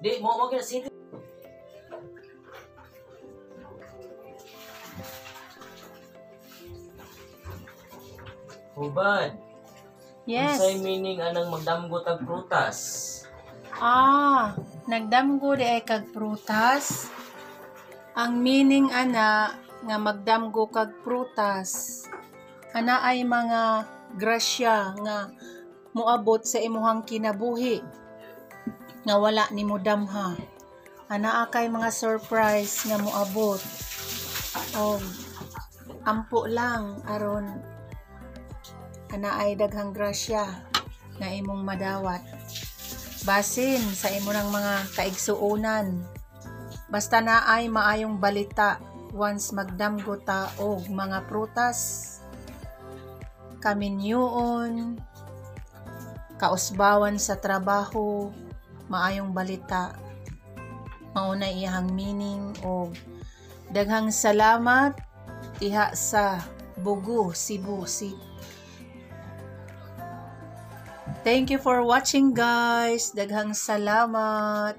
Di mo mo gina city. Hubad. Yes. Unsay meaning anang magdamgo tag prutas? Ah, nagdamgo di ay kag prutas. Ang meaning ana nga magdamgo kag prutas, ana ay mga grasya nga moabot sa imuhang kinabuhi nga wala nimo damha. Ana kay mga surprise nga moabot. Og ampo lang aron ana ay daghang grasya nga imong madawat basin sa imo ng mga kaigsuonan. Basta na ay maayong balita once magdamgo ta og mga prutas, kaminyuon, kausbawan sa trabaho, maayong balita. Mauna iyang meaning og daghang salamat diha sa Bugo, Cebu City. Thank you for watching, guys. Daghang salamat.